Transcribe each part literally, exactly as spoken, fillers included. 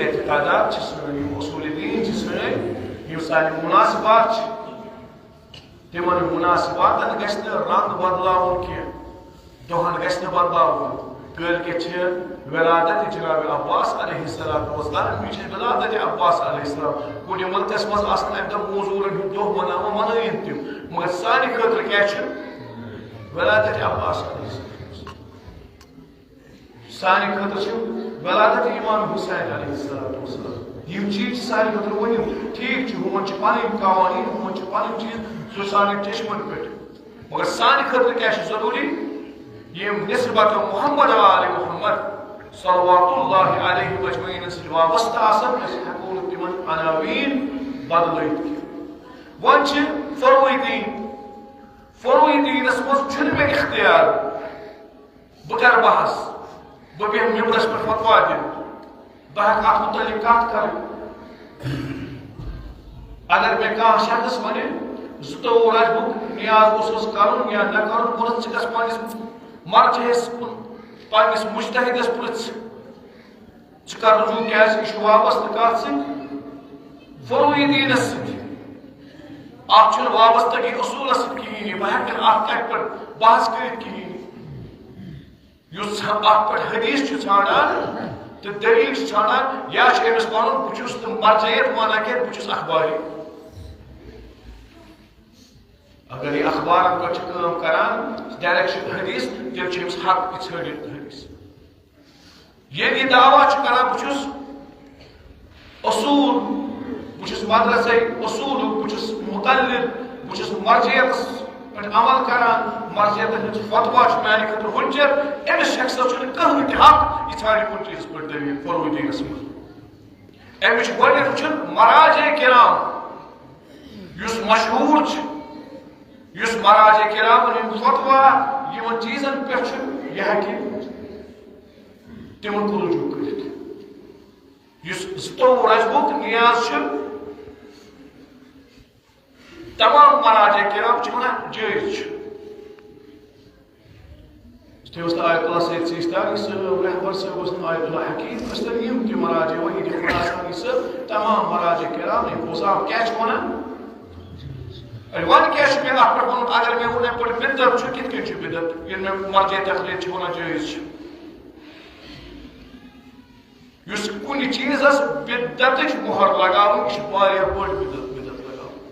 اعتقادات چھِ سٲنۍ، یِم اصوٗلِ دیٖن چھِ سٲنۍ، یِم سانہِ مُناسِبات چھِ، تِمن مُناسِباتن گژھِ نہٕ رنٛگ بدلاوُن کینٛہہ، دۄہن گژھِ نہٕ بدلاوُن۔ کٲلۍ کٮ۪تھ چھِ ولادت جناب عباس علیہ الصلوۃ والسلام، یہِ چھِ ولادت عباس علیہ السلام۔ کُنہِ مُلکس منٛز آسن امہِ دۄہ موزوٗرن ہُنٛد دۄہ مناوان، منٲوِن تِم، مگر سانہِ خٲطرٕ کیٛاہ چھُ؟ ولادت عباس علیہ السلام۔ سانہِ خٲطرٕ چھِ ولادت امام حسین علیہ الصلوۃ والسلام۔ یِم چیٖز چھِ سانہِ خٲطرٕ مُہِم۔ ٹھیٖک چھُ، ہُمن چھِ پنٕنۍ قوانیٖن، ہُمن چھِ پنٕنۍ چیٖز، سُہ چھُ سانٮ۪ن چشمن پٮ۪ٹھ۔ مگر سانہِ خٲطرٕ کیٛاہ چھُ ضروٗری؟ یِم نسبت محمد و آل محمد صلوات اللہ علیہ اجمعین سۭتۍ وابستہٕ آسن، أسۍ ہٮ۪کو نہٕ تِمن عناوین بدلٲوِتھ کینٛہہ۔ وۄنۍ چھِ فروعی دیٖن، فروعی دیٖنس منٛز چھُنہٕ مےٚ اختیار بہٕ کرٕ بحث، بہٕ بیٚہمہٕ ممبرس پٮ۪ٹھ فتوا دِنہِ، بہٕ ہٮ۪کہٕ اتھ متعلق کتھ کرٕنۍ۔ اگر مےٚ کانٛہہ شخص ونہِ، زٕتووُہ رجبُک نیاز اوس حظ کرُن یا نہ کرُن، بہٕ ونس، ژٕ گژھ پننِس مرجعس کُن، پننِس مجتہدس پرژھ، ژٕ کر رجوع، کیازِ یہِ چھُ وابستہٕ کتھ سۭتۍ؟ فروعی دیٖنس سۭتۍ۔ اتھ چھُنہٕ وابستگی اصوٗلس سۭتۍ کِہیٖنۍ، بہٕ ہٮ۪کہٕ نہٕ اتھ کتھِ پٮ۪ٹھ بحث کٔرِتھ کِہیٖنۍ۔ یُس اتھ پٮ۪ٹھ حدیث چھُ ژھانڈان تہٕ دلیل چھُ ژھانڈان، یا چھُ أمِس ونُن، بہٕ چھُس نہٕ مرجعیت مانان کینٛہہ، بہٕ چھُس اخباری۔ اگر یہِ اخبارن پٮ۪ٹھ چھُ کٲم کران، ڈائریکٹ چھُ حدیث، تیٚلہِ چھُ أمِس حق تہِ ژھٲنڈِتھ حدیث۔ ییٚلہِ یہِ دعویٰ چھُ کران، بہٕ چھُس اصوٗل، بہٕ چھُس مدرسے اصوٗلُک، بہٕ چھُس مقلد، بہٕ چھُس مرجعیتس پٮ۪ٹھ عمل کران، مرجعیتن ہٕنٛز فتویٰ چھُ میانہِ خٲطرٕ حجت، أمِس شخصس چھُنہٕ کٕہٕنۍ تہِ حق یہِ ژھانڈِ کُنہِ چیٖزس پٮ۪ٹھ دلیل فروعی دیٖنس منٛز۔ أمِس چھُ گۄڈٕنیتھ وٕچھُن مراجع کرام، یُس مشہوٗر چھُ، یُس مراجع کرامن ہُنٛد فتویٰ یِمن چیٖزن پٮ۪ٹھ چھُ، یہِ ہیٚکہِ تِمن کُن رجوع کٔرِتھ۔ یُس زٕتووُہ رجبُک نیاز چھُ، تمام مراجع کرام چھِ ونان جٲیز چھُ۔ تٔمۍ اوس نہٕ آیت اللہ سید سیستانی صٲب، رہبر صٲب اوس نہٕ آیت اللہ حکیم، ٲسۍ تِم یِم تہِ مراجع وحید خراسانی صٲب، تمام مراجع کرام، یِم حضام کیٛاہ چھِ ونان؟ اے، وۄنۍ کیٛاہ چھُ مےٚ اتھ پٮ۪ٹھ وَنُن؟ اگر مےٚ ووٚن، اَمہِ پٲٹھۍ بدعت چھُ، کِتھ کٔنۍ چھُ بدعت؟ ییٚلہِ مےٚ مرجع تقلید چھِ ونان جٲیز چھُ۔ یُس کُنہِ چیٖزس بدعتٕچ مۄہر لگاوٕنۍ، یہِ چھِ واریاہ بٔڑ بدعت، بدعت لگاوٕنۍ۔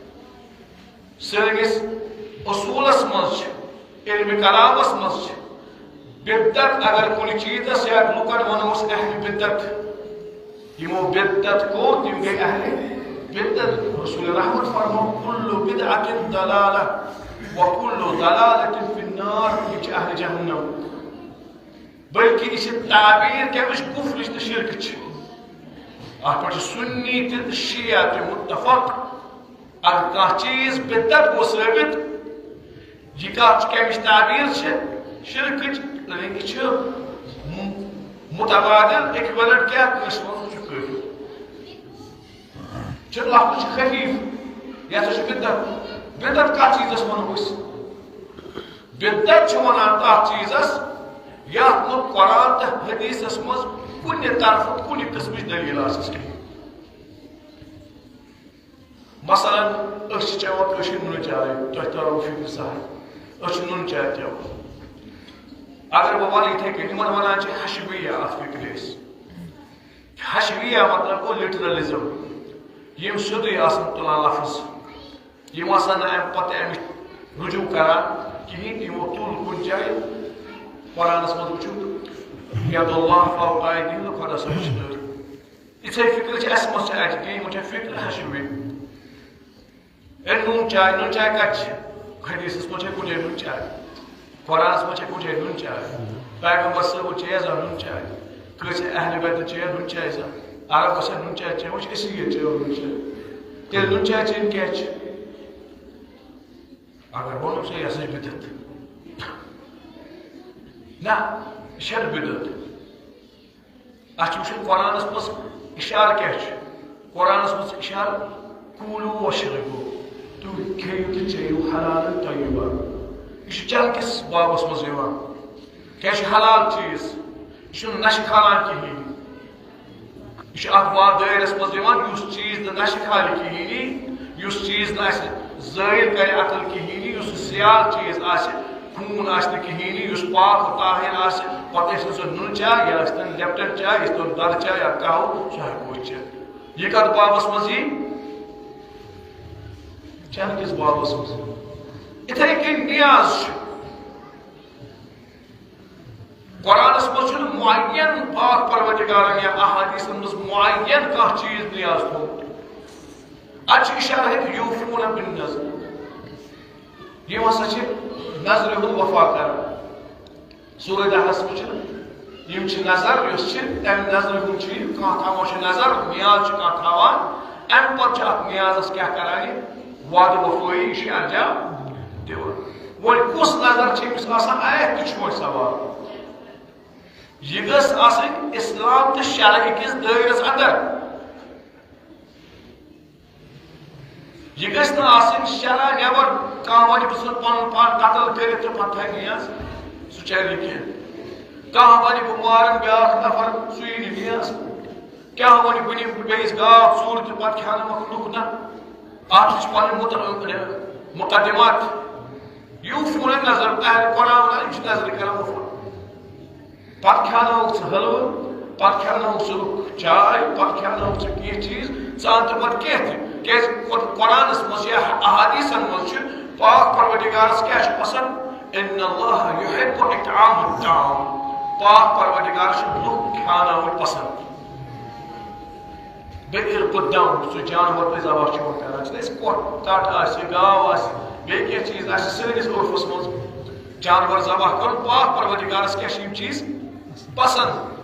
سٲنِس اصوٗلس منٛز چھِ، علمِ کلامس منٛز چھِ، بدعت اگر کُنہِ چیٖزس یا لُکن ونو أسۍ اہلِ بدعت، یِمو بدعت کوٚر، تِم گٔے اہلِ بدعت۔ رسول رحمت فرمو، "کل بدعت ضلالہ و کل ضلالۃ فی النار"، یِم چھِ اہلِ جہنم۔ بلکہ یہِ چھِ تعبیر کمِچ؟ کفرٕچ تہٕ شرکٕچ۔ اتھ پٮ۪ٹھ چھِ سُنی تہِ تہٕ شیعہ تہِ متفق۔ اگر کانٛہہ چیٖز بدعت گوٚو ثٲبت، یہِ کتھ چھِ کمِچ تعبیر چھِ؟ شرکٕچ۔ یعنی یہِ چھُ م-، متبادل، ایکویلنٹ کیٛاہ؟ کٲنٛسہِ ووٚن، یہِ چھُ کٲفر۔ چھُ لفظ چھُ خفیف، یہِ ہسا چھُ بدعت۔ بدعت کتھ چیٖزس ونو أسۍ؟ بدعت چھِ ونان تتھ چیٖزس، یتھ نہٕ قرآن تہٕ حدیثس منٛز کُنہِ طرفہٕ کُنہِ قٕسمٕچ دلیل آسٮ۪س کینٛہہ۔ مثلاً، أسۍ چھِ چٮ۪وان کٲشِر نُنہٕ چاے، تۄہہِ ترو فِکرِ سہل، أسۍ چھِ نُنہٕ چاے چٮ۪وان۔ اگر بہٕ ونہٕ یِتھے کٔنۍ، یِمن ونان چھِ حشویہ اتھ فِکرِ أسۍ۔ حشویہ مطلب گوٚو لٹرلزم، یِم سیوٚدُے آسان تُلان لفظ، یِم آسان نہٕ امہِ پتہٕ امِچ رجوع کران کِہیٖنۍ، یِمو تُل کُنہِ جایہِ، قرآنس منٛز وٕچھِو، "ید اللہ فوق ایدیہم"، خۄدا صٲب چھِ نٔر۔ یِژھے فِکرِ چھِ اَسہِ منٛز چھِ اَتہِ کینٛہہ، یِمن چھےٚ فِکرِ حشوی۔ اے نوٗن چاے، نوٗن چاے کَتہِ چھِ؟ حدیثس منٛز چھےٚ کُنہِ جایہِ نوٗن چاے؟ قرآنس منٛز چھےٚ کُنہِ جایہِ نوٗن چاے؟ پیغمبر صٲبن چیٚیہِ زانٛہہ نوٗن چاے؟ کٲنٛسہِ اہلِ بیتن چیٚیہِ نوٗن چاے زانٛہہ؟ عرب گژھن نوٗن چاے چیٚنۍ، وۄنۍ چھِ أسی یٲتۍ چیٚوان نوٗن چاے۔ تیٚلہِ نوٗن چاے چیٚنۍ کیٛازِ چھِ؟ اگر ووٚنُم ژےٚ، یہِ ہسا چھِ بدعت۔ نہ، یہِ چھَنہٕ بدعت۔ اَتھ چھُ وٕچھُن قرآنَس منٛز اِشارٕ کیٛاہ چھُ۔ قرآنَس منٛز چھُ اِشارٕ، "کُلوٗ وَشرَبوٗ"، تُہۍ کھیٚیِو تہٕ چیٚیِو حلالًا طیبًا۔ یہِ چھُ چٮ۪نہٕ کِس بابَس منٛز یِوان۔ کیٛاہ چھُ حلال چیٖز؟ یہِ چھُنہٕ نَشہٕ کھالان کِہیٖنۍ۔ یہِ چھُ اَتھ وار دٲیرَس منٛز یِوان، یُس چیٖز نہٕ نَشہِ کھالہِ کِہیٖنی، یُس چیٖز نہٕ اَسہِ زٲیِل کَرِ عقل کِہیٖنی، یُس سیال چیٖز آسہِ، خوٗن آسہِ نہٕ کِہیٖنی، یُس پاک و طاہر آسہِ، پَتہٕ ٲسِن سُہ نُن چاے یا ٲسۍتَن لیپٹن چاے، ٲسۍتَن دۄدٕ چاے یا قہوٕ، سُہ ہٮ۪کو أسۍ چٮ۪تھ۔ یہِ کَتھ بابَس منٛز یی؟ چٮ۪نہٕ کِس بابَس منٛز۔ یِتھَے کٔنۍ نیاز چھُ۔ قرآنس منٛز چھُنہٕ معین پاک پروردگارن یا احادیثن منٛز معین کانٛہہ چیٖز نیاز تھوٚومُت۔ اتھ چھُ اشارہ ہیٚتھ یوفون بالنذر۔ یِم ہسا چھِ نذرِ ہُنٛد وفا کران۔ سورہ دہس منٛز چھِ یِم چھِ نذر، یۄس چھِ تمہِ نذرِ ہُنٛد چھُ یہِ، کانٛہہ تھاوان چھُ نذر، نیاز چھُ کانٛہہ تھاوان، امہِ پتہٕ چھُ اتھ نیازس کیٛاہ کران یہِ؟ وعدٕ وفٲیی، یہِ چھُ انجام دِوان۔ وۄنۍ کُس نظر چھِ أمِس آسان؟ آیت تہِ چھُ وۄنۍ سوال۔ یہِ گٔژھ آسٕنۍ اسلام تہٕ شرعہٕ کِس دٲیرس اندر۔ یہِ گٔژھ نہٕ آسٕنۍ شرع نٮ۪بر۔ کانٛہہ وَنہِ، بہٕ ژھٕنہٕ پنُن پان قتل کٔرِتھ تہٕ پتہٕ تھاوِ نیاز، سُہ چلہِ نہٕ کینٛہہ۔ کانٛہہ وَنہِ، بہٕ مارن بیٛاکھ نفر، سُہ یی نہٕ نیاز۔ کیٛاہ وَنہِ، بہٕ نِمہٕ بیٚیِس گاو ژوٗرِ تہٕ پتہٕ کھٮ۪نہٕ مۄکھ لُکھ نہ۔ اتھ چھِ پنٕنۍ مُتر-، مقدمات۔ یوفون بالنذر، اہل قرآن وَنان، یِم چھِ نذرِ کران وفا۔ پتہٕ کھٮ۪ناوُکھ ژٕ حلوٕ، پتہٕ کھٮ۪ناوُکھ ژٕ چاے، پتہٕ کھٮ۪ناوُکھ ژٕ کینٛہہ چیٖز، ژٕ اَن تہٕ پتہٕ کینٛہہ تہِ۔ کیٛازِ قر-، قرآنس منٛز یا احادیثن منٛز چھُ پاک پروردگارس کیٛاہ چھُ پسند؟ ان اللہ یحب اطعام الطعام۔ پاک پروردگارس چھِ لُکھ کھٮ۪ناوٕنۍ پسند۔ بیٚیہِ ییٚلہِ قدام سُہ جانور تُہۍ ذبح چھِو کران، چھِنہٕ أسۍ کۄٹھ ٹَٹھ آسہِ، گاو آسہِ، بیٚیہِ کینٛہہ چیٖز آسہِ سٲنِس عُرفَس منٛز جانور ذبح کَرُن، پاک پروردگارَس کیٛاہ چھِ یِم چیٖز پسنٛد؟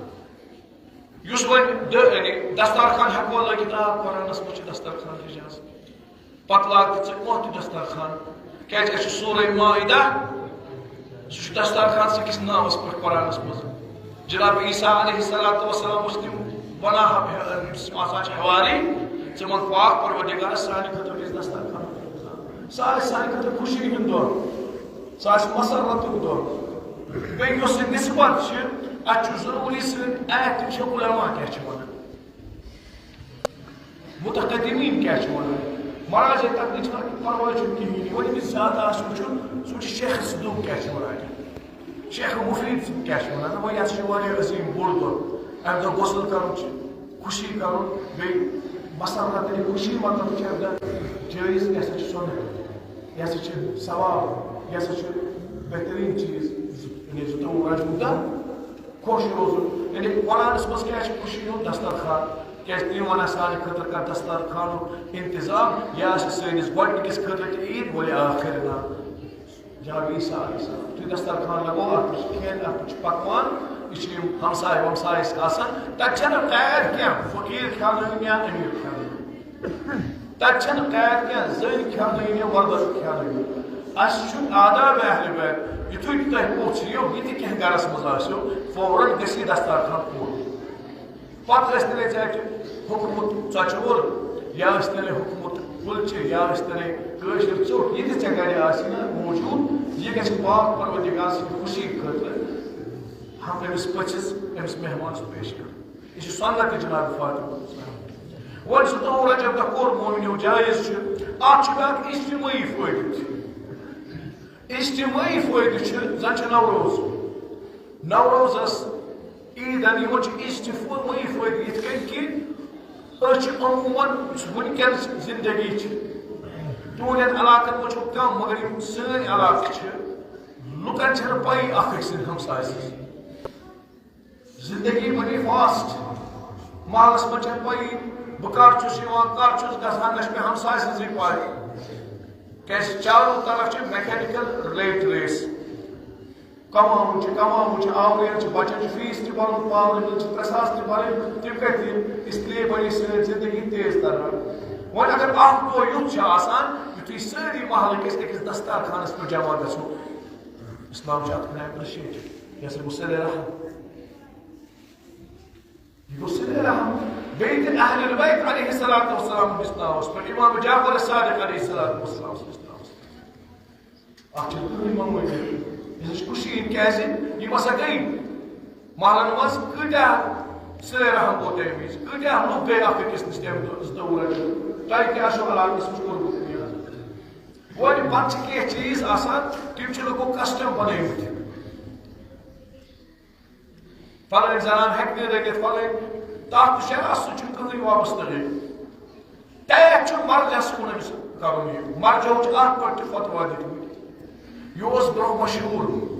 یُس وۄنۍ دٔ-، یعنی دستارخان ہٮ۪کو لٲگِتھ، آ، قرآنَس منٛز چھُ دستارخان اِجازت۔ پتہٕ لاگ تہٕ ژٕ کانٛہہ تہِ دسترخوان، کیٛازِ اَسہِ چھُ سورہ مائدہ، سُہ چھُ دسترخوان سٕنٛدِس ناوَس پٮ۪ٹھ قرآنَس منٛز۔ جناب عیسیٰ علیہ الصلوۃ والسلام اوس تِم وَنان، ییٚمِس آسان چھِ حواری، ژٕ وَن پاک پروردگارَس سانہِ خٲطرٕ گژھِ دسترخوان۔ سُہ آسہِ سانہِ خٲطرٕ خوشی ہُنٛد دۄہ، سُہ آسہِ مسرتُک دۄہ۔ بیٚیہِ یۄس یہِ نسبت چھِ، اَتھ چھُ ضروٗری سۭتۍ آیت تہِ چھِ علماء کیٛاہ چھِ وَنان۔ متقدمین کیٛاہ چھِ وَنان؟ مہراج تقدیٖم چھُنہٕ اَتھ پَرواے چھُنہٕ کِہیٖنۍ۔ وۄنۍ ییٚمِس زیادٕ آسہِ وٕچھُن، سُہ وٕچھِ شیخ صدوق کیٛاہ چھِ وَنان۔ شیخ مفید صٲب کیٛاہ چھِ وَنان؟ وۄنۍ یہِ ہسا چھُ واریاہ عظیٖم بوٚڑ دۄہ۔ اَمہِ دۄہ غسل کَرُن چھُ، خوشی کَرُن، بیٚیہِ مسرت، یعنی خوشی مطلب چھِ اَمہِ دۄہ جٲیِز، یہِ ہسا چھُ سُنت، یہِ ہسا چھُ ثواب، یہِ ہسا چھُ بہتریٖن چیٖز، یعنی زٕتووُہ رجب دۄہ۔ خۄش روزُن۔ یعنی قرآنس منٛز کیٛاہ چھِ خوشی ہُنٛد دسترخوان؟ کیٛازِ تِم وَنان سانہِ خٲطرٕ کر دسترخوانُک انتظام، یہِ آسہِ سٲنِس گۄڈٕنِکِس خٲطرٕ تہِ عیٖد، وَلِ آخِرنا۔ جناب عیسیٰ علیہ السلام، یُتھُے دسترخوان لگوو، اَتھ پٮ۪ٹھ چھُ کھٮ۪ن، اَتھ پٮ۪ٹھ چھُ پکوان، یہِ چھِ یِم ہمسایہِ ومسایہِ اَسہِ آسان، تَتہِ چھَنہٕ قید کینٛہہ، فقیٖر کھٮ۪ونٲوِن یا أمیٖر کھٮ۪ونٲوِن۔ تَتہِ چھَنہٕ قید کینٛہہ، زٔنۍ کھٮ۪ونٲوِن یا مردَن کھٮ۪ونٲوِن۔ اَسہِ چھُ آداب اہل بیت، یُتھُے تہِ تۄہہِ پوٚژھ یِیو، یہِ تہِ کینٛہہ گَرَس منٛز آسیو، فوراً گژھِ یہِ دسترخوان پوٗرٕ۔ پَتہٕ ٲسۍ تَلے ژےٚ اَتہِ حُکمُت ژۄچہِ وول، یا ٲسۍ تَلے حُکمُت کُلچہِ، یا ٲسۍ تَلے کٲشِر ژوٚٹ، یہِ تہِ ژےٚ گَرِ آسہِ نہ موجوٗد، یہِ گژھِ پاک پروردگار سٕنٛدِ خوشی خٲطرٕ ہم أمِس پٔژھِس، أمِس مہمانَس پیش کَرُن۔ یہِ چھُ سنت جناب فاطمہ۔ وۄنۍ زٕتووُہ رجب دۄہ کوٚر مومنیو جٲیز چھُ۔ اَتھ چھُ بیٛاکھ اجتمٲعی فٲیدٕ تہِ۔ اجتمٲعی فٲیدٕ چھُ، زَن چھُ نوروز۔ نوروزَس، عیٖدَن، یِمَن چھُ اجتمٲعی فٲیدٕ یِتھ کٔنۍ کہِ أسۍ چھِ عموٗماً وٕنکٮ۪ن زندگی چھِ، تُہٕنٛدٮ۪ن علاقَن منٛز چھُ کَم، مگر یِم سٲنۍ علاقہٕ چھِ، لُکَن چھَنہٕ پَیی اَکھ أکۍ سٕنٛدِ ہمسایہِ سٕنٛز۔ زندگی بنی فاسٹ۔ محلس منٛز چھنہٕ پَیی بہٕ کر چھُس یِوان، کر چھُس گژھان، نہ چھِ مےٚ ہمسایہِ سٕنٛزٕے پَے۔ کیازِ چاروں طرف چھِ میکینیکل ریٹ ریس۔ کماوُن چھُ، کماوُن چھُ، آوریر چھُ، بچن چھُ فیس تہِ بَرُن، پاورٕ بِل چھِ ترٛےٚ ساس تہِ بَرٕنۍ، تِم کَتہِ دِن؟ اس لیے بنے سٲنۍ زندگی تیز تران۔ وۄنۍ اگر اکھ دۄہ یُتھ چھُ آسان، یُتھُے سٲری محلہٕ کِس أکِس دستارخانس پٮ۪ٹھ جمع گژھو، اسلام چھُ اَتھ کُن اپریشیٹ۔ یہِ ہسا گوٚو صلہ رحم۔ یہِ گوٚو صلہ رحم۔ بیٚیہِ تہِ اہل البیت علیہ الصلوۃ والسلام ہٕنٛدِس ناوَس پٮ۪ٹھ، امام جعفر صادق علیہ الصلوۃ والسلام سٕنٛدِس ناوَس پٮ۪ٹھ۔ اَتھ چھِ کٕہٕنۍ معموٗلی۔ یہِ ہسا چھِ خوشی ہِنٛدۍ، کیٛازِ یِم ہسا گٔے محلَن منٛز کۭتیٛاہ سرے رحم گوٚو تَمہِ وِزِ۔ کۭتیٛاہ لُکھ گٔے اَکھ أکِس نِش تَمہِ دۄہ، زٕ دۄہ وُرن۔ تۄہہِ کیٛاہ چھُو علاقَس منٛز کوٚرمُت اِنتظام؟ وۄنۍ پَتہٕ چھِ کینٛہہ چیٖز آسان، تِم چھِ لُکو custom بَنٲومٕتۍ۔ فَلٲنۍ زَنان ہیٚکہِ نہٕ رٔنِتھ، فَلٲنۍ تَتھ تہِ چھِ اَصٕل، چھُنہٕ کٕہٕنۍ وابستہٕ گٔے۔ تیٚلہِ چھُ مرجعس کُن أمِس کَرُن یہِ۔ مرجعو چھُ اَتھ پٮ۪ٹھ تہِ فتوا دِتمٕتۍ۔ یہِ اوس برٛونٛہہ مشہوٗر۔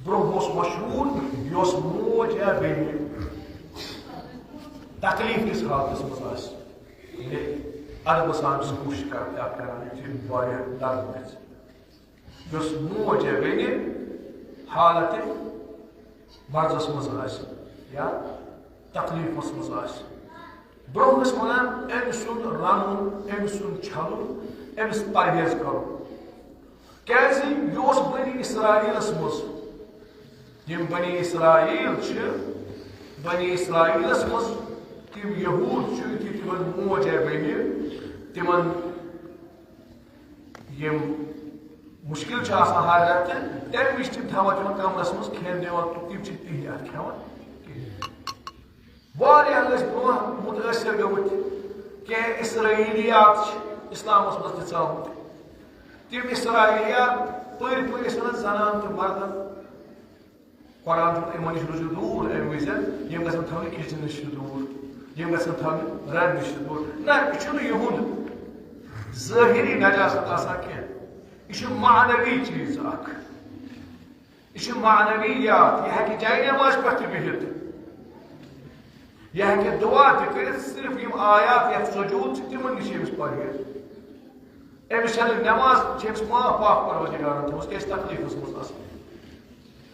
برٛونٛہہ اوس مشہوٗر، یہِ اوس موج یا بیٚنہِ تکلیٖف کِس حالتس منٛز آسہِ، یعنی ادبہٕ سان چھِ کوٗشِش کران، کیٛاہ کران، یہِ چھِ واریاہ درد گژھِ۔ یۄس موج یا بیٚنہِ حالتِ مرضس منٛز آسہِ یا تکلیٖفس منٛز آسہِ، برٛونٛہہ ٲسۍ وَنان، أمۍ سُنٛد رَنُن، أمۍ سُنٛد چھَلُن، أمِس پرہیز کَرُن۔ کیٛازِ یہِ اوس بنی اسرائیلس منٛز۔ یِم بنی اسرائیل چھِ، بنی اسرائیلس منٛز تِم یہوٗد چھِ، یُتھُے تِمن موج آیہِ بیٚنہِ، تِمن یِم مُشکِل چھِ آسان ہر رٮ۪تہٕ، تَمہِ وِزِ چھِ تِم تھاوان تِمن کمرس منٛز کھٮ۪ن دِوان، تہٕ تِم چھِ تِہنٛدِ اَتھٕ کھٮ۪وان کِہیٖنۍ۔ واریاہ ٲسۍ برونٛہہ متٲثر گٔمٕتۍ کینٛہہ اسرائیلیات چھِ اسلامس منٛز تہِ ژامٕتۍ۔ تِم اسرائیلیات پٔرۍ پٔرۍ ٲسۍ ونان زنان تہٕ مردن، قرآن چھُ یِمن نِش روٗزِو دوٗر، اَمہِ وِزِ یِم گژھن تھاونہٕ کچنہٕ نِش تہِ دوٗر، یِم گژھن تھاونہٕ رنٛگ نِش تہِ دوٗر۔ نہ، یہِ چھُنہٕ یِہُنٛد ظٲہری نجاست آسان کینٛہہ، یہِ چھُ معنوی چیٖز اکھ۔ یہِ چھُ معنویات، یہِ ہیٚکہِ جاے نماز پٮ۪ٹھ تہِ بِہِتھ، یہِ ہیٚکہِ دُعا تہِ کٔرِتھ، صرف یِم آیات یَتھ سجود چھِ، تِمن نِش چھِ أمِس پرہیز۔ أمِس چھَنہٕ نماز، چھِ أمِس معاف واف پروردگارن تھٲومٕژ، کیٛازِ تکلیٖفس منٛز آسان۔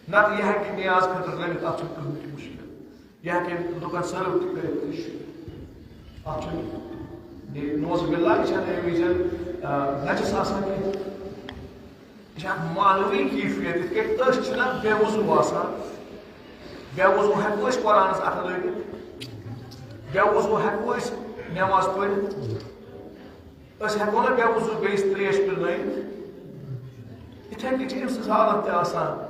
نتہٕ یہِ ہیٚکہِ نیاز خٲطرٕ رٔنِتھ، اَتھ چھُنہٕ کٕہٕنۍ تہِ مُشکِل۔ یہِ ہیٚکہِ لُکن سٔرو تہِ کٔرِتھ۔ اَتھ چھُنہٕ، یہِ نعوذ باللہ، یہِ چھَنہٕ اَمہِ وِزِ، آ، نجس آسان کینٛہہ۔ یہِ چھِ اکھ معنوی کیفیت، یِتھ کٔنۍ أسۍ چھِنہ بے وضو آسان، بے وضو ہٮ۪کو أسۍ قرآنس اَتھٕ لٲگِتھ، بے وضو ہٮ۪کو أسۍ نٮ۪ماز پٔرِتھ، أسۍ ہٮ۪کو نہ بے وضو بیٚیِس ترٛیش پِلنٲیِتھ۔ یِتھَے کٔنۍ چھِ أمۍ سٕنٛز حالت تہِ آسان۔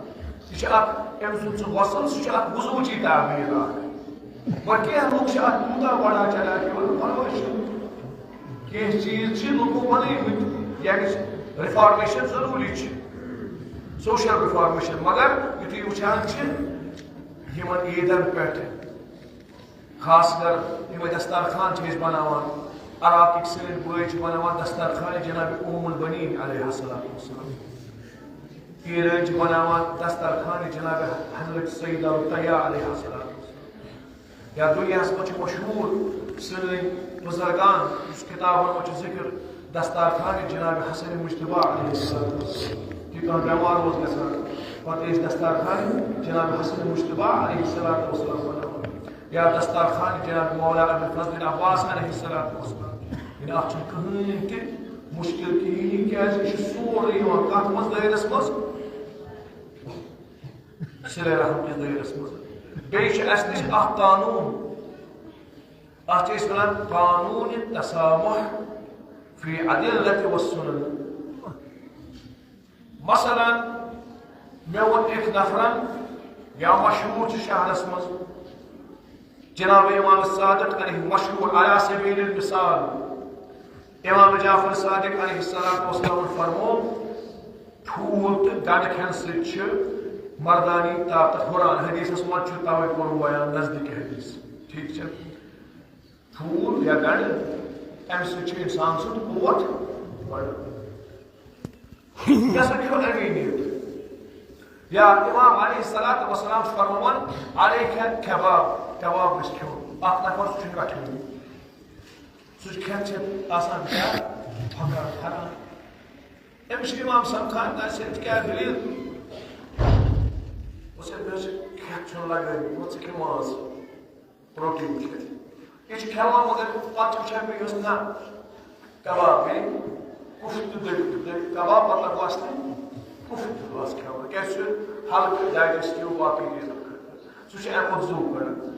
یہِ چھِ اکھ، أمۍ سُنٛد سُہ غسل، سُہ چھُ اکھ وضوٗچی تعمیٖر اکھ۔ وۄنۍ کینٛہہ لُکھ چھِ اَتھ یوٗتاہ وَڑان چَڑان کہِ وَنُن پَرواے چھُنہٕ۔ کینٛہہ چیٖز چھِ لُکو بَنٲومٕتۍ، ییٚمِچ رِفارمیشن ضروٗری چھِ، سوشل رِفارمیشن۔ مگر یُتھُے وٕچھان چھِ یِمن عیٖدن پٮ۪ٹھ، خاص کر یِمے دسترخوان چھِ أسۍ بَناوان، عراقٕکۍ سٲنۍ بٲے چھِ بَناوان دسترخوان جناب ام البنین علیہ الصلوۃ والسلام، ایرٲنۍ چھِ بَناوان دسترخوان جناب حضرت سیدہ رقیہ علیہ الصلوۃ والسلام۔ یا دُنیاہَس منٛز چھِ مشہوٗر سٲنۍ بُزرگان، یُس کِتابَن منٛز چھُ ذِکر، دستارخان جناب حسن مجتبیٰ علیہ السلام۔ یہِ کانٛہہ بٮ۪مار اوس گژھان، پَتہٕ ٲسۍ دستارخان جناب حسن مجتبیٰ علیہ السلام بَناوان۔ یا دستارخان جناب مولا ابی الفضل عباس علیہ السلام۔ یعنی اَتھ چھُنہٕ کٕہٕنۍ تہِ مُشکِل کِہیٖنۍ، کیٛازِ یہِ چھُ سورُے یِوان کَتھ منٛز؟ دٲیرَس منٛز۔ صلہ رحم کِس دٲیرَس منٛز۔ بیٚیہِ چھُ اَسہِ نِش اَکھ قانوٗن، اَتھ چھِ أسۍ وَنان قانوٗن تسامح فی عدلت و سنن۔ مثلاً، مےٚ ووٚن أکۍ نفرَن، یا مشہوٗر چھُ شہرَس منٛز، جناب امام صادق علیہ، مشہوٗر علی سبیل المثال، امام جعفر صادق علیہ الصلوۃ والسلام فرموو، ٹھوٗل تہٕ گنڈٕ کھٮ۪نہٕ سۭتۍ چھِ مردانی طاقت ہُران۔ حدیثس منٛز چھُ توے کوٚرمُت بیان نزدیٖک حدیث۔ ٹھیٖک چھا؟ ٹھوٗل یا گنڈٕ، امہِ سۭتۍ چھُ انسان سُنٛد قوت بڑان۔ یہِ ہسا کھیوٚو امی نیت۔ یا امام علیہ الصلوۃ والسلام چھُ فرماوان، علیک کباب، کباب گژھِ کھیوٚن۔ اکھ نفر سُہ چھُنہٕ رٹھٲنی۔ سُہ چھُ کھٮ۪تھ چٮ۪تھ آسان کیٛاہ؟ پھۄکان، پھۄکان۔ أمِس چھُ اِمام سمکھان، دَپہِ، "ژےٚ کیٛاہ دٔلیٖل؟" دوٚپُس، "ہے، مےٚ حظ چھُ کھٮ۪تھ کھیوٚن لگٲوِتھ، وۄنۍ ژٕ کھےٚ ماز، پروٹیٖن کھٮ۪تھ۔" یہِ چھُ کھٮ۪وان، مگر پتہٕ چھُ وٕچھان مےٚ یُس نہ کباب، بیٚیہِ کُفتہٕ دٔپۍ، دٔپۍ کباب مطلب گوٚو اصلی کُفتہٕ گوٚو اَسہِ کھٮ۪وان، کیٛازِ سُہ چھُ ہلکہٕ ڈایجسٹِو باقٕے چیٖزن خٲطرٕ۔ سُہ چھُ اَمہِ کھۄتہٕ زوٗ کَران۔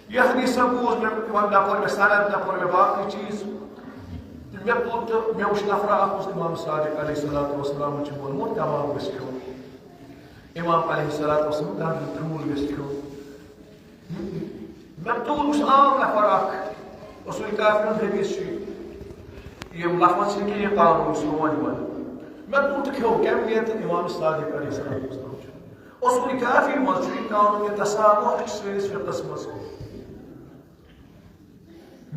یہِ حدیث سا بوٗز مےٚ، یِمن نفر مےٚ سند، نفر مےٚ باقٕے چیٖز۔ تہٕ مےٚ تُل تہٕ مےٚ وُچھ نفرا اکھ اوس امام صادق علیہ الصلوۃ والسلام چھُ ووٚنمُت، کباب گژھِ کھیوٚن۔ امام علیہ الصلوۃ والسلام، گنڈٕ ٹھوٗل گژھِ کھیوٚن۔ مےٚ تُل، وٕچھ، عام نفر اکھ، اصوٗل کافی ہُنٛد حدیث چھُ یہِ، یِم لفظ چھِ کینٛہہ، یہِ قانوٗن چھُ وۄنۍ وۄنۍ۔ مےٚ تُل تہٕ کھیوٚو، کَمہِ نیتہٕ؟ امام صادق علیہ السلام چھُ۔ اصوٗل کافی منٛز چھُ یہِ قانوٗن، یہِ تسامح چھُ سٲنِس فقہس منٛز۔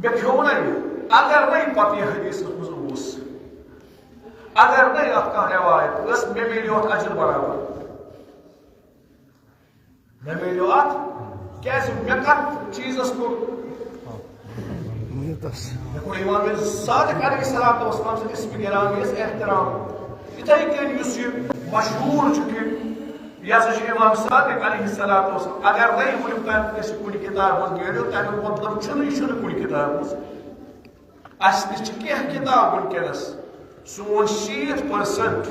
مےٚ کھیوٚو نہ یہِ، اگر نہ یہِ پتہٕ یہِ حدیثس منٛز اوس، اگر نہ یہِ اتھ کانٛہہ رِوایت ٲس، مےٚ میلیو اتھ اجر برابر۔ مےٚ میلیو اتھ، کیازِ مےٚ کتھ چیٖزس کوٚر؟ مےٚ کوٚر امام صادق علیہ الصلوۃ والسلام سٕنٛدِ اسمِ گرامی یس احترام۔ یِتھے کٔنۍ یُس یہِ مشہوٗر چھُ کہِ یہِ ہسا چھُ امام صادق علیہ الصلوۃ والسلام، اگر نہ یہِ وٕنیُک تام کٲنٛسہِ کُنہِ کِتابہِ منٛز میلیو، تمیُک مطلب چھُنہٕ یہِ چھُنہٕ کُنہِ کِتابہِ منٛز۔ اسہِ نِش چھِ کینٛہہ کِتاب وٕنکیٚنَس۔ سون شیٖتھ percent،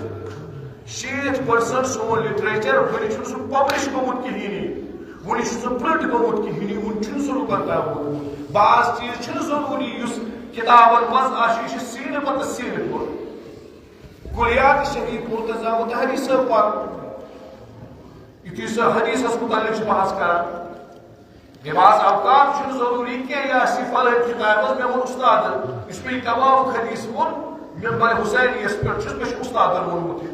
شیٖتھ percent سون literature وٕنہِ چھُنہٕ سُہ publish گوٚمُت کِہیٖنۍ، وٕنہِ چھُنہٕ سُہ print گوٚمُت کِہیٖنۍ، وٕنہِ چھُنہٕ سُہ لُکَن تام ووتمُت۔ بعض چیٖز چھِنہٕ ضروٗری، یُس کِتابَن منٛز آسہِ، یہِ چھُ سیٖنہٕ پَتہٕ سیٖنہٕ پوٚر۔ کُلیات شہید مرتضیٰ متحری صٲب پَرُن، یُتھُے سُہ حدیثَس مُتعلِق چھُ بحث کران۔ بعض اوقات چھُنہٕ ضروٗری کینٛہہ، یہِ آسہِ فلٲنۍ کِتابہِ منٛز، مےٚ ووٚن اُستادَن، یُس مےٚ یہِ تمام حدیث ووٚن، مےٚ بَنہِ حسینیَس پٮ۪ٹھ چھُس، مےٚ چھُ اُستادَن ووٚنمُت یہِ۔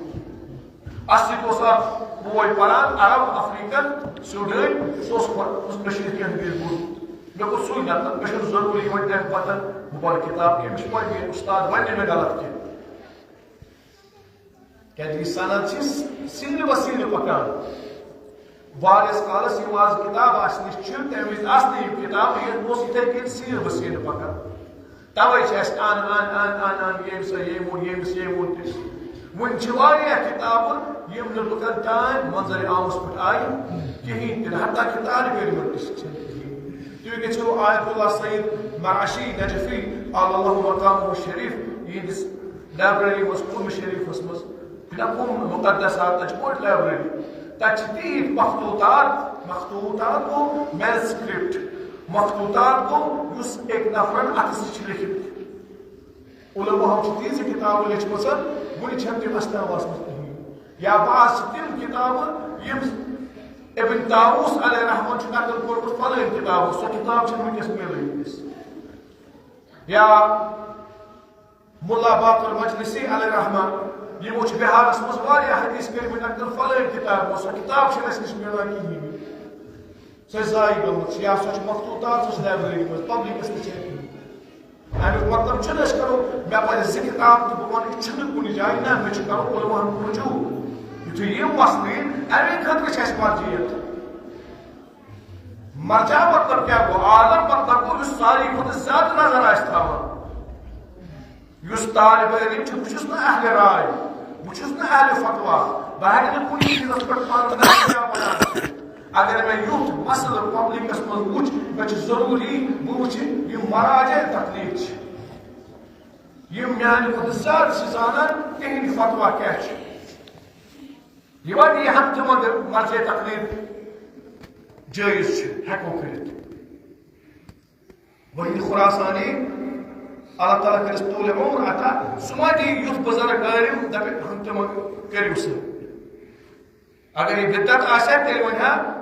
اَسہِ سۭتۍ اوس اکھ بوے پران، عرب، افریقن، سوڈٲنۍ، سُہ اوس پَران، مےٚ چھُ یِتھ کٔنۍ حدیث بوٗزمُت۔ مےٚ کوٚر سُے نقل، مےٚ چھُنہٕ ضروٗری وۄنۍ تَمہِ پَتہٕ بہٕ پَرٕ کِتاب کینٛہہ، مےٚ چھُ پَے میٛٲنۍ اُستاد وَنہِ نہٕ مےٚ غلط کینٛہہ۔ کیازِ یہِ سند چھِ سیٖنہٕ بہ سیٖنہٕ پکان۔ واریاہس کالس یِم آز کِتاب اَسہِ نِش چھِ، تَمہِ وِزِ آسہٕ نہٕ یِم کِتاب، یہِ اوس یِتھے کٔنۍ سیٖنہٕ بہ سیٖنہٕ پکان۔ توے چھِ اَسہِ اَن، اَن، اَن، اَن، اَن، ییٚمۍ سا ییٚمۍ ووٚن، ییٚمِس ییٚمۍ ووٚن تہِ۔ وۄنۍ چھِ واریاہ کِتابہٕ، یِم نہٕ لُکن تام منظرِ عامس پٮ۪ٹھ آیہِ کِہیٖنۍ تہِ نہٕ، حتیٰ کہِ طالبہِ علمن تہِ چھِنہٕ کِہیٖنۍ۔ تُہۍ گٔژھِو آیت اللہ سعید مراشی نجفی، علی اللہ مقامہ شریف، یِہنٛدِس لائبریری منٛز، قم شریفس منٛز، نہ قم مقدسات، تتہِ چھِ بٔڑ لائبریری، تتہِ چھِ تیٖتۍ مخطوطات، مخطوطات گوٚو manuscript، مخطوطات گوٚو یُس أکۍ نفرن اتھٕ سۭتۍ چھِ لیکھِتھ۔ علماہو چھِ تیٖژٕ کِتابہٕ لیچھمژٕ، وُنہِ چھَنہٕ تِم اَسہِ تام وٲژمٕژ کِہیٖنۍ۔ یا بعض چھِ تِم کِتابہٕ یِم ابن طاووس علیہ رحمن چھُ نقل کوٚرمُت فلٲنۍ کِتابہٕ، سۄ کِتاب چھَنہٕ وٕنکیٚس میلٲنی اَسہِ۔ یا ملا باقر مجلسی علیہ رحمہ، یِمو چھِ بہارس منٛز واریاہ حدیث کٔرمٕتۍ نقل فلٲنۍ کِتابہِ منٛز، سۄ کِتاب چھَنہٕ اَسہِ نِش میلان کِہیٖنۍ۔ سۄ چھِ ضایع گٔمٕژ، یا سۄ چھِ مخطوطات، سۄ چھِ لائبریری منٛز، پبلکس نِش چھَنہٕ کِہیٖنۍ۔ اَمیُک مطلب چھُنہٕ أسۍ کرو، مےٚ پَزِ زٕ کِتاب تہٕ بہٕ وَنہٕ، یہِ چھُنہٕ کُنہِ جایہِ، نہ، مےٚ چھُ کرُن علماہن کُن رجوع۔ یُتھُے یِم مسلہٕ یِن، اَمے خٲطرٕ چھِ اَسہِ مرجعیت۔ مرجع مطلب کیٛاہ گوٚو؟ عالم مطلب گوٚو، یُس ساروی کھۄتہٕ زیادٕ نظر آسہِ تھاوان۔ یُس طالب علم چھُ، بہٕ چھُس نہٕ اہلِ راے، بہٕ چھُس نہٕ اہلِ فتویٰ، بہٕ ہٮ۪کہٕ نہٕ کُنہِ چیٖزس پٮ۪ٹھ پنُن نظریہ بناوِتھ۔ اگر مےٚ یُتھ مسلہٕ پبلکس منٛز وُچھ، مےٚ چھُ ضروٗری بہٕ وٕچھِ یِم مراجع تقلید چھِ، یِم میانہِ کھۄتہٕ زیادٕ چھِ زانان، تِہنٛدۍ فتویٰ کیٛاہ چھِ۔ یہِ وَنہِ یہِ ہن تہِ مگر مرجع تقلید جٲیز چھِ، ہٮ۪کو کٔرِتھ۔ وحید خراسانی، اللہ تعالیٰ کٔرِس طول عمر عطا، سُہ ما دی یُتھ بُزرگ عٲلِم دَپہِ، ہم تہِ ما کٔرِو سُہ۔ اگر یہِ بدعت آسہِ ہا، تیٚلہِ وَنہِ ہا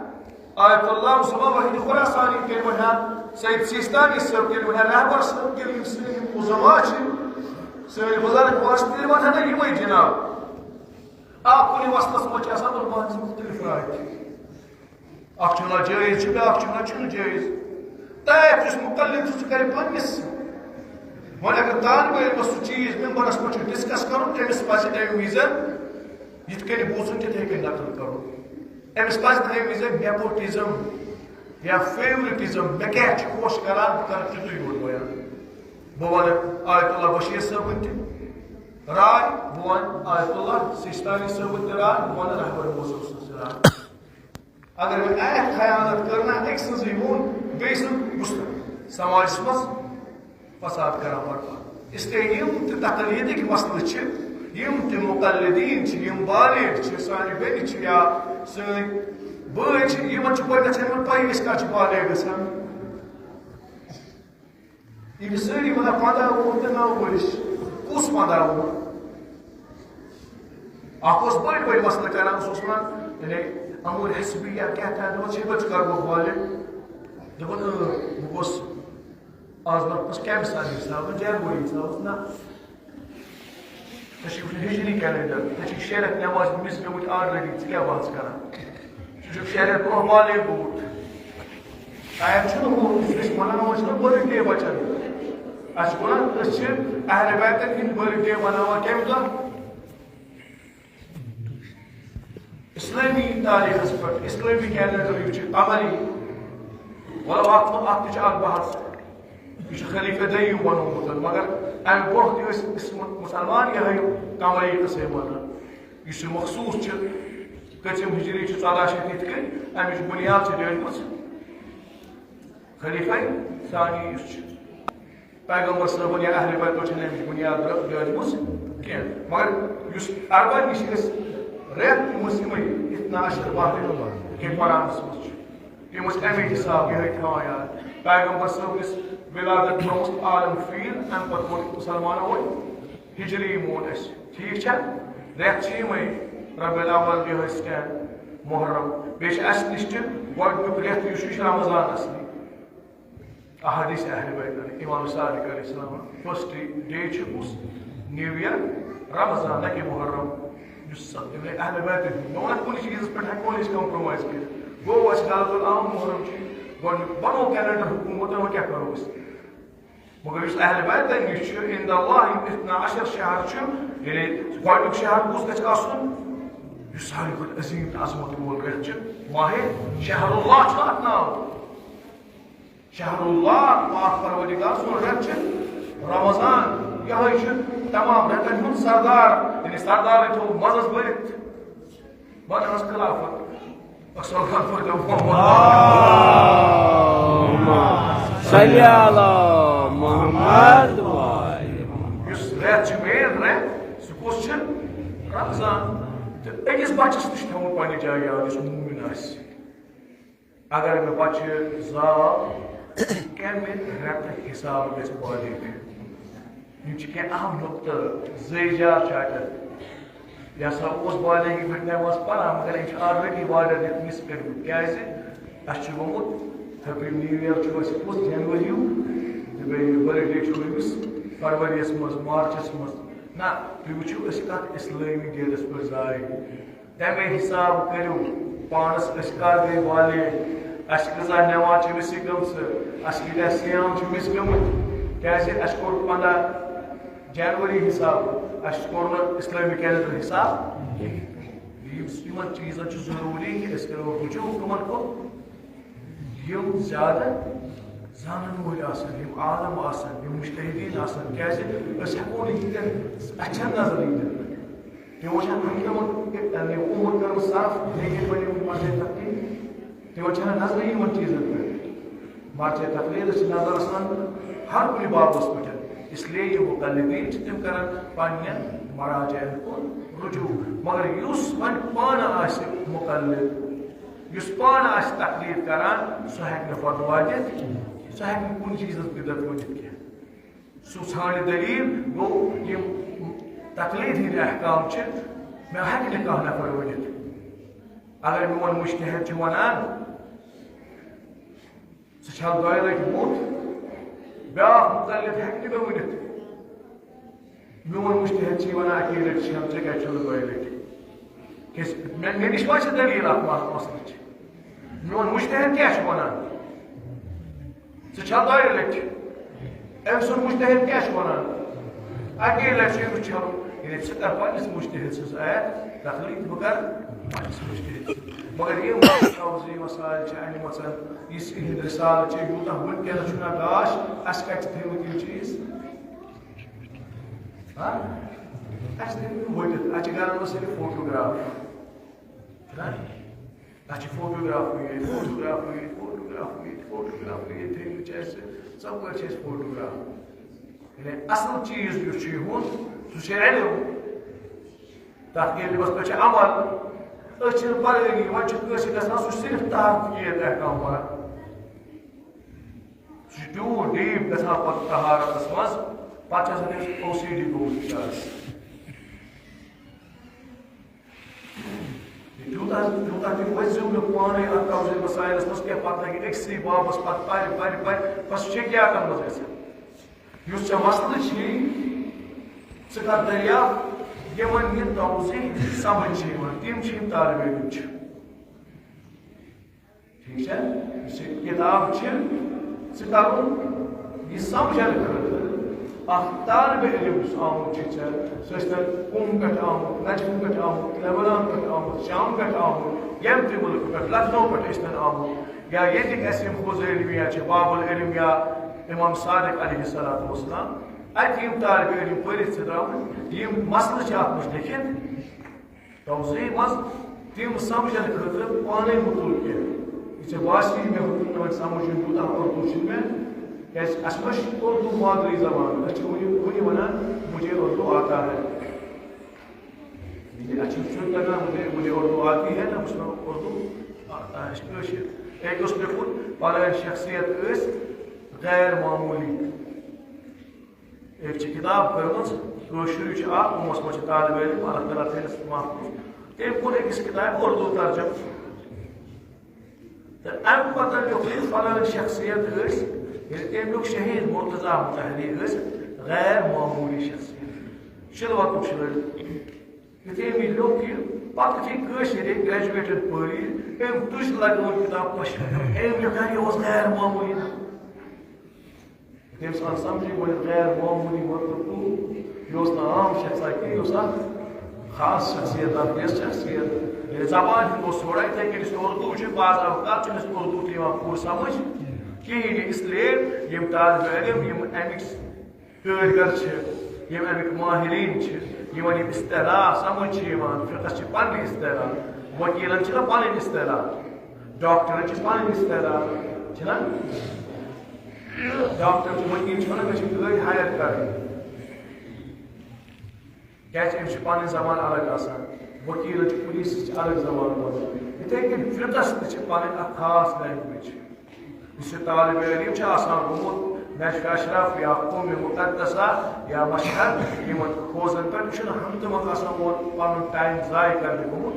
آیت اللہ مصطفیٰ وحید خراسانی، تیٚلہِ وَنہِ ہا سید سیستانی صٲب، تیٚلہِ وَنہِ ہا رہبر صٲب، تیٚلہِ یِم سٲنۍ یِم عظما چھِ، سٲنۍ بُزرگ وٲنٛسہِ، تیٚلہِ وَنہِ ہا نہ یِمَے جناب۔ آ، کُنہِ وَسلَس منٛز چھِ آسان علماہَن ہٕنٛز مُختٔلِف راے تہِ۔ اکھ چھُ وَنان جٲیِز چھُ، بیٛاکھ چھُ وَنان چھُنہٕ جٲیِز۔ تۄہہِ یُس مُقلِد چھُ، سُہ کَرِ پنٛنِس۔ وۄنۍ اگر طالبہِ علمَس سُہ چیٖز مِمبَرَس پٮ۪ٹھ چھُ ڈِسکَس کَرُن، تٔمِس پَزِ اَمہِ وِزِ یِتھ کٔنۍ بوٗزُن، تِتھَے کٔنۍ نقل کَرُن۔ أمِس پَزِ نہٕ اَمہِ وِزِ nepotism یا favoritism، مےٚ کیٛاہ چھُ خۄش کَران، بہٕ کَرٕ تیُتُے یوت بیان۔ بہٕ وَنہٕ آیت اللہ بشیٖر صٲبٕنۍ تہِ راے، بہٕ وَنہٕ آیت اللہ سِستانی صٲبٕنۍ تہِ راے، بہٕ وَنہٕ رہبر موصوف سٕنٛز تہِ راے۔ اگر وۄنۍ اکھ خیانت کٔر نہ أکۍ سٕنٛزٕے ووٚن بیٚیہِ سٕنٛز، بہٕ چھُس سماجس منٛز فساد کران برپا۔ اس لیے یِم تہِ تقلیدٕکۍ مسلہٕ چھِ، یِم تہِ مقلدین چھِ، یِم بالغ چھِ، سانہِ بیٚنہِ چھِ یا سٲنۍ بٲے چھِ، یِمن چھِ گۄڈٕنیتھ چھِ یِمن پَیی أسۍ کر چھِ بالغ گژھان۔ یِم چھِ سٲری وَنان پنٛداہ وُہُر تہٕ نَو ؤرِش۔ کُس پنٛداہ وُہُر؟ اکھ اوس بٔڑۍ بٔڑۍ مسلہٕ کران، سُہ اوس وَنان، یعنی، امور حسبیہ کیٛاہ تام، دَپان چھِ، یِمَن چھِ کرٕ بہٕ بالغ۔ دوٚپُن، "اۭں، بہٕ گوٚژھ آز نۄقتَس کَمہِ ساتہٕ حِسابہٕ، جنوری حِسابَس نہ۔ ژےٚ چھُے وٕچھُن ہِجری کیلنڈر، ژےٚ چھُے شےٚ رٮ۪تھ نٮ۪ماز مِس گٔمٕتۍ already، ژٕ کیٛاہ بحث کران؟ ژٕ چھُکھ شےٚ رٮ۪تھ برونٛہہ بالغ گوٚمُت۔" ٹایم چھُنہٕ ہُہ، أسۍ مَناوان چھِنہٕ birthday بَچَن۔ اَسہِ چھِ وَنان، أسۍ چھِ اہل بیتَن ہِنٛدۍ birthday مَناوان کَمہِ دۄہ؟ اسلامی تاریخس پٮ۪ٹھ، اسلامی کیلنڈر یُس چھُ قمری، ولو اتھ منٛز، اتھ تہِ چھُ اکھ بحث۔ یہِ چھُ خلیفہ دوٚیِم بنومُت، مگر امہِ برونٛہہ تہِ ٲسۍ أسۍ مُ-، مسلمان یِہوٚے قمری قٕصے مانان۔ یُس یہِ مخصوص چھِ، کٔژِم ہجری چھِ، ژۄداہ شیٚتھ یِتھ کٔنۍ، امِچ بُنیاد چھِ ڈٲلمٕژ خلیفہ ثانی یُس چھُ۔ پیغمبر صٲبن یا اہل بیتو چھنہٕ امِچ بُنیاد رٲ-، رٲومٕژ کینٛہہ۔ مگر یُس عربن نِش أسۍ رٮ۪تھ تِم ٲسۍ یِمے اثنا عشر ماہ، یِتھ کٔنۍ قرآنس منٛز چھُ، تِم ٲسۍ امے حساب یِہوٚے تھاوان یاد۔ پیغمبر صٲبنِس ولادت برونٛہہ اوس عالم فیل، امہِ پتہٕ کوٚر مسلمانو وۄنۍ ہجری مون اسہِ۔ ٹھیٖک چھا؟ رٮ۪تھ چھِ یِمے ربیع الاول، یِہوٚے سٹینڈ محرم۔ بیٚیہِ چھِ اسہِ نِش تہِ گۄڈٕنیُک رٮ۪تھ یُس چھُ، یہِ چھُ رمضان اصلی۔ احادیث اہل بیت، امام صادق علیہ السلام first day چھُ کُس؟ New year، رمضان، نہ کہ محرم۔ یُس سا-، یعنی اہل بیت، مےٚ ووٚن، کُنہِ چیٖزس پٮ۪ٹھ ہٮ۪کو نہٕ أسۍ compromise کٔرِتھ۔ گوٚو، اَسہِ غلط عام محرم چھُ گۄڈٕنیُک، بنوو کیلنڈر حکوٗمتن، وۄنۍ کیٛاہ کرو أسۍ؟ مگر یُس اہل بیت نِش چھُ، عند اللہ یِم اثنا عشر شہر چھُ، یعنی گۄڈٕنیُک شہر کُس گژھِ آسُن؟ یُس ساروی کھۄتہٕ عظیٖم تہٕ عظمت وول رٮ۪تھ چھُ، ماہِ شہر اللہ چھُ اتھ ناو۔ شہر اللہ، پاک پروردگار سُنٛد رٮ۪تھ چھُ رمضان۔ یِہوٚے چھُ تمام رٮ۪تن ہُنٛد سردار، یعنی سردارن تھوٚو منٛزس بٔرِتھ۔ بہٕ حظ خلافت۔ السلام علیکم۔ صلی علی محمد۔ یُس رٮ۪تھ چھُ، main رٮ۪تھ، سُہ کُس چھُ؟ رمضان۔ تہٕ أکِس بچس تہِ چھُ تھاوُن پننہِ جایہِ یاد، یُس مومن آسہِ۔ اگر مےٚ بچہِ زاو، کمہِ رٮ۪تہٕ حسابہٕ گژھِ بالغ؟ یِم چھِ کینٛہہ اہم نقطہٕ، زٕ ایجار چھِ اَتٮ۪تھ۔ یہِ ہسا اوس بالغی پٮ۪ٹھ نٮ۪ماز پران، مگر أمۍ چھِ already واریاہ رٮ۪تھ miss کٔرمٕتۍ۔ کیٛازِ؟ اَسہِ چھُ گوٚمُت Happy New Year چھُ اَسہِ کُس؟ جنوری یُک۔ تہٕ بیٚیہِ birthday چھُ أمِس فروریَس منٛز، مارچَس منٛز۔ نہ، تُہۍ وٕچھِو، أسۍ کَتھ اِسلٲمی date-س پٮ۪ٹھ زاے۔ تَمے حساب کٔرِو پانَس، أسۍ کَر گٔے بالغ، اَسہِ کۭژاہ نٮ۪ماز چھِ miss گٔمژٕ، اَسہِ کۭتیٛاہ صیام چھِ miss گٔمٕتۍ۔ کیٛازِ؟ اَسہِ کوٚر پنٛداہ جنوری حساب، اَسہِ کوٚر نہٕ اِسلٲمی کیلنڈر حساب کینٛہہ۔ یِم، یِمن چیٖزن چھُ ضروٗری کہِ أسۍ کرو رجوع کٕمن کُن؟ یِم زیادٕ زانن وٲلۍ آسن، یِم عالم آسن، یِم مجتہدین آسن، کیازِ أسۍ ہٮ۪کو نہٕ یِتٮ۪ن اَتھٮ۪ن نظر یِتٮ۪ن۔ تِمو چھےٚ ہنٛگتہٕ منٛگہٕ عمر کٔرمٕژ صرف، لیکن وۄنۍ یِم پننہِ تقدیٖر، تِمن چھنہٕ نظرٕے یِمن چیٖزن پٮ۪ٹھ۔ مرجع تقلید چھِ نظر آسان ہر کُنہِ بابس پٮ۪ٹھ، اس لیے یہِ مقلدین چھِ تِم کران پننٮ۪ن مراجعن کُن رجوع۔ مگر یُس وۄنۍ پانہٕ آسہِ مقلد، یُس پانہٕ آسہِ تقلید کران، سُہ ہیٚکہِ نہٕ فتوا دِتھ، سُہ ہیٚکہِ نہٕ کُنہِ چیٖزس بدعت ؤنِتھ کینٛہہ۔ سُہ ژھانٛڈِ دٔلیٖل، گوٚو یِم تقلید ہٕنٛدۍ احکام چھِ، مےٚ ہیٚکہِ نہٕ کانٛہہ نفر ؤنِتھ۔ اگر میون مجتہد چھُ ونان، ژٕ چھَکھ دۄیہِ لَٹہِ موٚتھ، بیٛاکھ مُقلد ہیٚکہِ نہٕ مےٚ ؤنِتھ۔ میون مُجتہد چھُے وَنان، اَکی لَٹہِ چھَکھ، ژےٚ کیٛازِ چھَکھ نہٕ دۄیہِ لَٹہِ؟ کیٛازِ مےٚ، مےٚ نِش ما چھِ دٔلیٖل اَتھ مس-، مسلہٕ چھِ؟ میون مُجتہد کیٛاہ چھُ وَنان؟ ژٕ چھَکھ دۄیہِ لَٹہِ۔ أمۍ سُنٛد مُجتہد کیٛاہ چھُ وَنان؟ اَکی لَٹہِ چھُ أمِس چھَکُن۔ یعنی ژٕ کَر پنٛنِس مُجتہد سٕنٛز آیت تقلید، بہٕ کَرٕ پنٛنِس مُجتہد سٕنٛز۔ مگر یِم کاغذی مسائل چھِ اَنِمَژ، یُس یِہِنٛد رسالہٕ چھِ، یوٗتاہ وٕنکیٚنَس چھُنہ گاش، اَسہِ کَتہِ چھِ تھٲیمٕتۍ یِم چیٖز؟ ہاں؟ اَسہِ چھِ تھٲیمٕتۍ یِم ؤٹِتھ، اَسہِ چھِ گَرَن منٛز صرف فوٹوگراف۔ چھُنہ؟ اَسہِ چھِ فوٹوگراف ییٚتہِ، فوٹوگراف ییٚتہِ، فوٹوگراف ییٚتہِ، فوٹوگراف ییٚتہِ تھٲیمٕتۍ چھِ اَسہِ، ژۄپٲرۍ چھِ اَسہِ فوٹوگراف۔ یعنی اَصٕل چیٖز یُس چھُ یِہُنٛد، سُہ چھُ علم۔ تَتھ علمَس پٮ۪ٹھ چھِ عمل۔ أسۍ چھِنہٕ پَرٲنی، وۄنۍ چھُ کٲنٛسہِ گژھان، سُہ چھُ صرف طہارت کہِ احکام پَران۔ سُہ چھُ تیوٗت deep گژھان پَتہٕ طہارتَس منٛز، پَتہٕ چھِ آسان أمِس O C D گوٚمُت بِچارَس۔ یوٗتاہ، یوٗتاہ تہِ ؤسۍزیو نہٕ پانَے اَتھ توضیح مسائلَس منٛز کینٛہہ، پَتہٕ لَگہِ أکسٕے بابَس پَتہٕ پَرِ، پَرِ، پَرِ، بَس چھِ کیٛاہ کَرُن حظ گژھِ؟ یُس ژےٚ مسلہٕ چھی، ژٕ کَر دٔریافت، یِمَن یہِ توضیح سَمٕجھ چھِ یِوان، تِم چھِ یِم طالب علم چھِ۔ ٹھیک ہے، یُس یہِ کِتاب چھِ، ژٕ کَرُن یہِ سَمجھَن خٲطرٕ اَکھ طالب علم یُس آمُت چھُ ژےٚ، سُہ ٲسۍ تَن قم پٮ۪ٹھ آمُت، نجف پٮ۪ٹھ آمُت، لبنان پٮ۪ٹھ آمُت، شام پٮ۪ٹھ آمُت، ییٚمہِ تہِ مُلکہٕ پٮ۪ٹھ، لکھنؤ پٮ۪ٹھ ٲسۍ تَن آمُت، یا ییٚتِکۍ اَسہِ یِم حوض علم یا چھِ، باب العلم یا امام صادق علیہ الصلوۃ والسلام، اَتہِ یِم طالب علم پٔرِتھ ژٕ درٛامٕتۍ، یِم مسلہٕ چھِ اَتھ منٛز لیکھِتھ، توضیح منٛز تِم سمجھن خٲطرٕ پانے مطلوب کینٛہہ۔ یہِ ژےٚ باسی مےٚ ہیوٚت نہٕ وۄنۍ سمجھ یُن یوٗتاہ اردو چھُ مےٚ، کیٛازِ اَسہِ ما چھُ اردو مادری زبان، أسۍ چھِ وٕنہِ، وٕنہِ وَنان مجھے اردو آتا ہے۔ یعنی اَسہِ چھُنہٕ سیوٚد تَگان، مجھے، مجھے اردو آتی ہے نہ، بہٕ چھُس وَنان اردو آتا ہے، أسۍ چھِ کٲشِر۔ أکۍ اوس لیوٚکھمُت، پَلٲنۍ شخصیت ٲسۍ غیر معموٗلی۔ أکۍ چھِ کِتاب کٔرمٕژ، کٲشرُے چھُ اکھ، عمومَس منٛز چھِ طالب علم، اللہ تعالیٰ تھٲینَس محفوظ۔ تٔمۍ کوٚر أکِس کِتابہِ اردو ترجمہٕ۔ تہٕ اَمہِ پتہٕ لیوٚکھ أمۍ فلٲنۍ شخصیت ٲسۍ، ییٚلہِ تٔمۍ لیوٚکھ شہید مرتضیٰ متحری ٲسۍ غیر معموٗلی شخصیت۔ شِلوَتُک چھُ لٔڑکہٕ۔ یُتھُے أمۍ یہِ لیوٚکھ یہِ، پتہٕ یُتھُے کٲشِرۍ گریجویٹڈ پٔر یہِ، أمۍ تُج لگٲو کِتاب پَشپَن۔ أمۍ لیوٚکھ، یہِ اوس غیر معموٗلی۔ تٔمِس آو سمجھے گۄڈٕ غیر معموٗلی مطلب گوٚو، یہِ اوس نہٕ عام شخصا کینٛہہ، یہِ اوس اکھ خاص شخصیت، اکھ یۄس شخصیت، ییٚلہِ زبان ہُنٛد اوس تھوڑا یِتھَے کٔنۍ، یُس اردو چھُ، بعض اوقات چھُنہٕ اَسہِ اردو تہِ یِوان پوٗرٕ سمجھ کِہیٖنۍ، اس لیے یِم طالب علم، یِم اَمِکۍ کٲرۍ گر چھِ، یِم اَمِکۍ ماہریٖن چھِ، یِمن یِم اصطلاح سمجھ چھِ یِوان، فقہس چھِ پنٕنۍ اصطلاح، وکیلن چھِ نہ پنٕنۍ اصطلاح، ڈاکٹرن چھِ پنٕنۍ اصطلاح، چھِ نہ؟ ڈاکٹر چھُ، وکیل چھُ وَنان، مےٚ چھِ گٲڑۍ ہایَر کَرٕنۍ۔ کیٛازِ أمِس چھِ پَنٕنۍ زبان الگ آسان، وکیلَن چھِ، پُلیٖسَس چھِ الگ زبان بولان۔ یِتھَے کٔنۍ فِقَس تہِ چھِ پَنٕنۍ اَکھ خاص لینگویج۔ یُس یہِ طالب علم چھُ آسان گوٚمُت نجف اشرف یا قوم مقدسہ یا مشہد، یِمَن حوزَن پٮ۪ٹھ، یہِ چھُنہٕ ہَفتہٕ منٛز آسان اور پَنُن ٹایم ضایع کَرنہِ گوٚمُت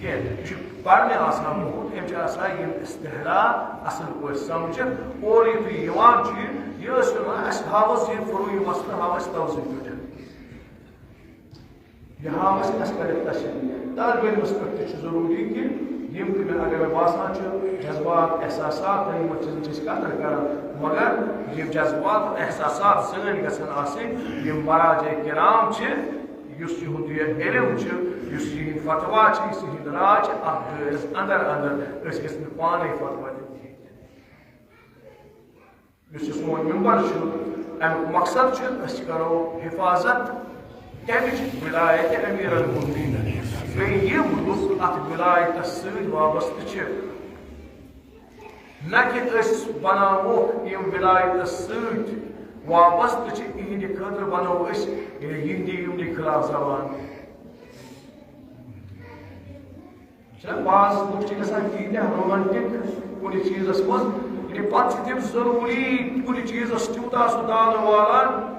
کینٛہہ۔ یہِ چھُ پرنہِ آسان گوٚمُت، أمۍ چھِ آسان یِم اصطلاح اصل پٲٹھۍ سمجھِتھ۔ اورٕ یُتھُے یِوان چھُ یہِ، یہِ ٲسۍ وَنان، اَسہِ ہاو حظ یہِ فروعی مسلہٕ، ہاو اَسہِ توضیح پٲٹھۍ۔ یہِ ہاو اَسہِ، اَسہِ کَرِ تشریح۔ طالب علمَس پٮ۪ٹھ تہِ چھُ ضروٗری کہِ یِم تہِ مےٚ، اگر مےٚ باسان چھُ، جذبات، احساسات، یِمَن چیٖزَن چھِ أسۍ کَتھ کَران، مگر یِم جذبات، احساسات سٲنۍ گژھن آسٕنۍ، یِم مراجع کرام چھِ، یُس یِہُنٛد یہِ علم چھُ، یُس یِہِنٛدۍ فتوا چھِ، یُس یِہِنٛدۍ راے چھِ، اَتھ دٲیرَس اندر اندر أسۍ گٔژھۍ نہٕ پانَے فتوا دِنۍ کِہیٖنۍ۔ یُس یہِ سون ممبر چھُ، اَمیُک مقصد چھُ، أسۍ کَرو حفاظت کَمِچ؟ ولایت امیر المؤمنین۔ بیٚیہِ یِم لُکھ اَتھ ولایتَس سۭتۍ وابستہٕ چھِ، نہ کہِ أسۍ بناووکھ یِم ولایتس سۭتۍ وابستہٕ چھِ، یِہنٛدِ خٲطرٕ بناوو أسۍ یِہنٛدِ یِمنٕے خلاف زبان۔ چھِنہ بعض لُکھ چھِ گژھان تیٖتیٛاہ رومانٹک کُنہِ چیٖزس منٛز، یعنی پتہٕ چھِ تِم ضروٗری کُنہِ چیٖزس تیوٗتاہ سُہ دالہٕ والان،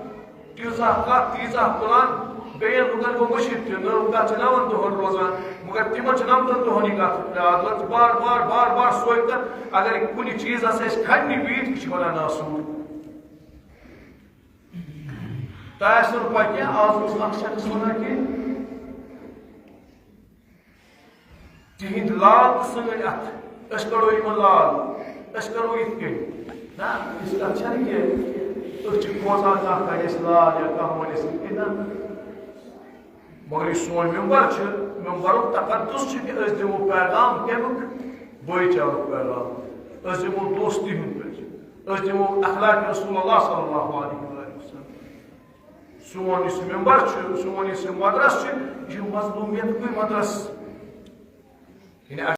تیٖژاہ کتھ، تیٖژاہ تُلان، بیٚین لُکن گوٚو مٔشِتھ تہِ، نٔو کتھ چھِ نَون دۄہن روزان، مگر تِمن چھِ نَمتن دۄہن یہِ کتھ یاد روزان، بار بار، بار بار سوے کتھ، اگر کُنہِ چیٖزس أسۍ کھننہِ بیٖٹھۍ، یہِ چھِ ونان ناسوٗر۔ تۄہہِ آسہِ نہٕ پَے کینٛہہ، آز اوس اکھ شخص ونان کہِ تِہِنٛدۍ لال تہٕ سٲنۍ اَتھٕ، أسۍ کَڑو یِمَن لال، أسۍ کَڑو یِتھ کٔنۍ۔ نہ، یِژھ کَتھ چھَنہٕ کینٛہہ، أسۍ چھِ کھوژان کانٛہہ کَڑِ اَسہِ لال یا کانٛہہ وَنہِ اَسہِ یِتھ کٔنۍ، نہ۔ مگر یُس سون ممبر چھُ، ممبرُک تقدس چھُ کہِ أسۍ دِمو پیغام کَمیُک؟ بٲے چارُک پیغام۔ أسۍ دِمو دوستی ہُنٛد پیغام۔ أسۍ دِمو اخلاق رسول اللہ صلی اللہ علیہ وسلم۔ سون یُس ممبر چھُ، سون یُس یہِ مدرسہٕ چھُ، یہِ چھُ مظلومیتُکُے مدرسہٕ۔ یعنی